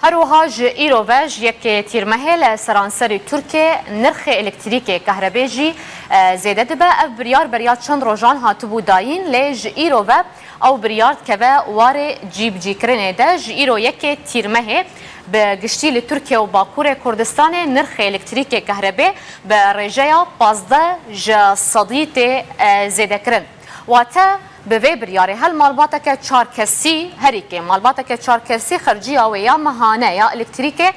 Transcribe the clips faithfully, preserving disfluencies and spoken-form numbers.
Her wiha ji îro ve ji yekê Tîrmehê li seranserî Tirkiyê nirxê elektrîkê, kehrebê jî, e, zêde dibe. Ev biryar beriya çend rojan hatibû dayîn, lê ji îro ve ew biryar dikeve warê cîbicîkirinê de. Ji îro yekê Tîrmehê bi giştî li Tirkiye û Bakurê Kurdistanê nirxê elektrîkê, kehrebê bi rêjeya pazdeh ji sedî tê, e, zêdekirin. Wate bi vê biryarê her malbateke çar kesî, herî kêm malbateke çar kesî xerciya wê ya mehane ya elektrîkê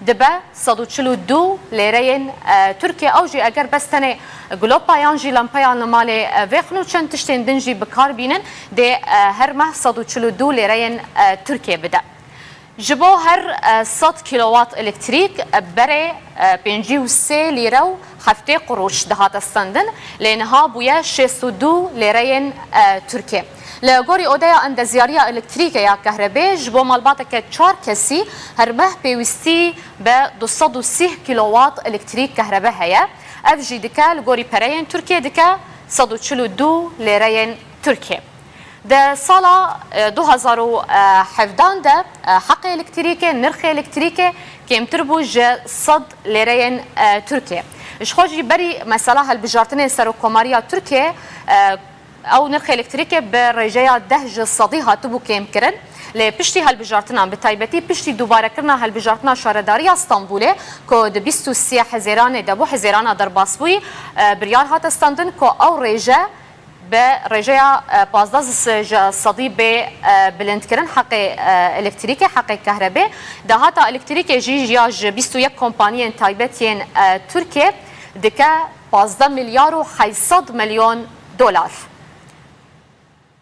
dibe sed û çil û du lêreyên, e, Tirkiyê. Ew jî eger bes tenê glopa yan jî lempeyan li malê, e, vêxin û çend tiştên din jî bi kar bînin, dê, e, her meh sed û çil û du lêreyên, e, Tirkiyê bide. Ji bo her, e, sed kîlowat elektrîk, e, berê, e, pêncî û sê lîre û heftê quruş dihate stendin, lê niha bûye şêst û du lêreyên, e, Tirkiyê. Li gorî Odeya Endezyariya Elektrîkê ya Kehrebê, ji bo malbateke çar kesî her meh pêwîstî be du sed û sî kîlowat elektrîk, kehrebe heye. Ev jî dike, li gorî pereyên Tirkiyê dike sed û çil û du lêreyên Tirkiyê. Di sala, e, du hezar û hevdan de, e, heqê elektrîkê, nirxê elektrîkê kêmtir bû ji sed lêreyên, e, Tirkiyê. Ji xwe jî berî mesela hilbijartinên Serokkomariya Tirkiyê, e, ew nirxê elektrîkê bi rêjeya deh ji sedî hatibû kêmkirin. Lê piştî hilbijartinan, bi taybetî piştî dubarekirina hilbijartina Şaredariya Stenbolê ku di bîst û sê Hezêranê de bû, Hezêrana derbasbûyî, e, biryar hate standin ku ew rêje bi rêjeya, e, pazdeh ji sedî bê, e, bilindkirin heqê, e, elektrîkê, heqê kehrebê. Dahata elektrîkê jî ya ji bîst û yek kompaniyên taybet yên, e, Tirkiyê dike pazdeh milyar û heyt sed milyon dolar.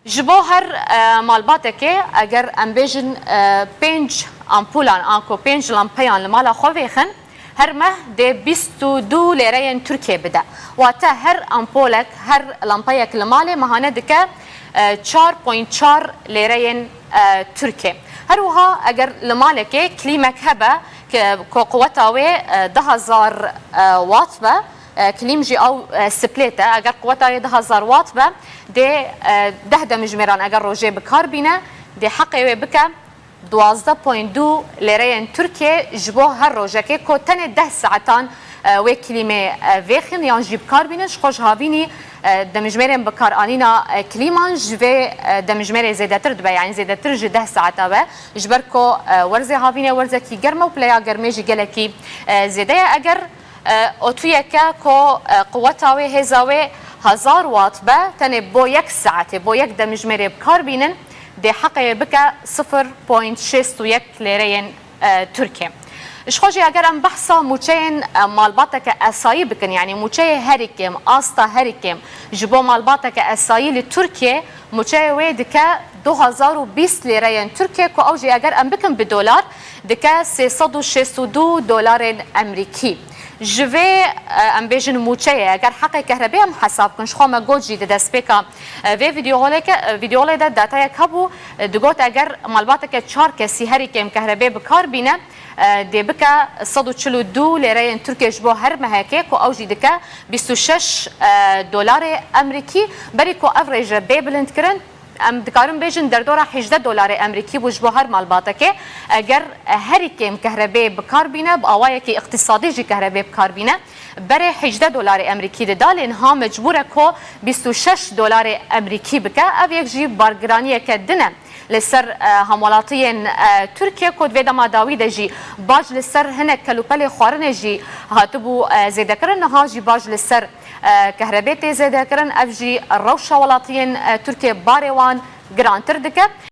Ji bo her, e, malbatekê, eger em bêjin, e, pênc ampulan anko pênc lampeyan li mala xwe vêxin, her meh dê bîst û du lêreyên Tirkiyê bide. Wate her ampolek, her lampeyek li malê mehane dike, e, çar point çar lêreyên, e, Tirkiyê. Her wiha eger li malekê klîmek hebe, ke, ku quweta wê, e, du hezar, e, watt be, e, klîm jî ew, e, splêt e. Eger quweta wê du hezar watt be, dê, e, deh demjimêran eger rojê bi kar bîne, dê heqê wê bike duwazdeh point du lêreyên Tirkiyê ji bo her rojekê ku tenê deh saetan, e, wê klîmê, e, vêxin yan jî bi kar bînin. Ji xwe ji havînî, e, demjimêrên bikaranîna, e, klîman ji vê, e, demjimêrê zêdetir dibe, yanî zêdetir ji deh saeta be. Ji ber ku, e, werzê havînê werzekî germ e û pileya germê jî gelekî, e, zêde ye. Eger, e, otuyeke ku, e, quweta wê, hêza wê hezar watt be, tenê bo yek saetê, bo yek demjimêrê bi kar bînin, dê heqê bike sifir point şêst û yek lêreyên, e, Tirkiyê. Ji xwe jî eger em behsa mûçeyên, e, malbateke esayî bikin, yanî mûçeyê herî kêm, asta herî kêm ji bo malbateke esayî li Tirkiyê, mûçeyê wê dike du hezar û bîst lêreyên Tirkiyê, ku ew jî eger em bikin bi dolar, dike sê sed û şêst û du dolarên Emerîkî. Ji vê, e, em bêjin mûçeyê, eger heqê kehrebê em hesab bikin, ji xwe me got jî di destpêka, e, vê vîdeoholeke, e, vîdeoholê de datayek hebû, e, digot eger malbateke çar kesî herî kêm kehrebê bi kar bîne, e, dê bike sed û çil û du lêreyên Tirkiyê ji bo her mehekê, ku ew jî dike bîst û şeş, e, dolarê Emerîkî. Berî ku ev rêje bê bilindkirin, em dikarin bêjin derdora hejdeh dolarê Emerîkî bû ji bo her malbatekê. Eger, e, herî kêm kehrebê bi kar bîne, bi awayekî îqtîsadî jî kehrebê bi kar bîne, berê hejdeh dolarê Emerîkî dida, lê niha mecbûr e ku bîst û şeş dolarê Emerîkî bike. Ev yek jî bargiraniyeke din e li ser, e, hemwelatiyên, e, Tirkiye, ku di vê dema dawî de jî bac li ser hinek kelûpelê xwarinê jî hatibû, e, zêdekirin, niha jî bac li ser, e, kehrebê tê zêdekirin. Ev jî rewşa welatiyên, e, Tirkiye barê wan girantir dike.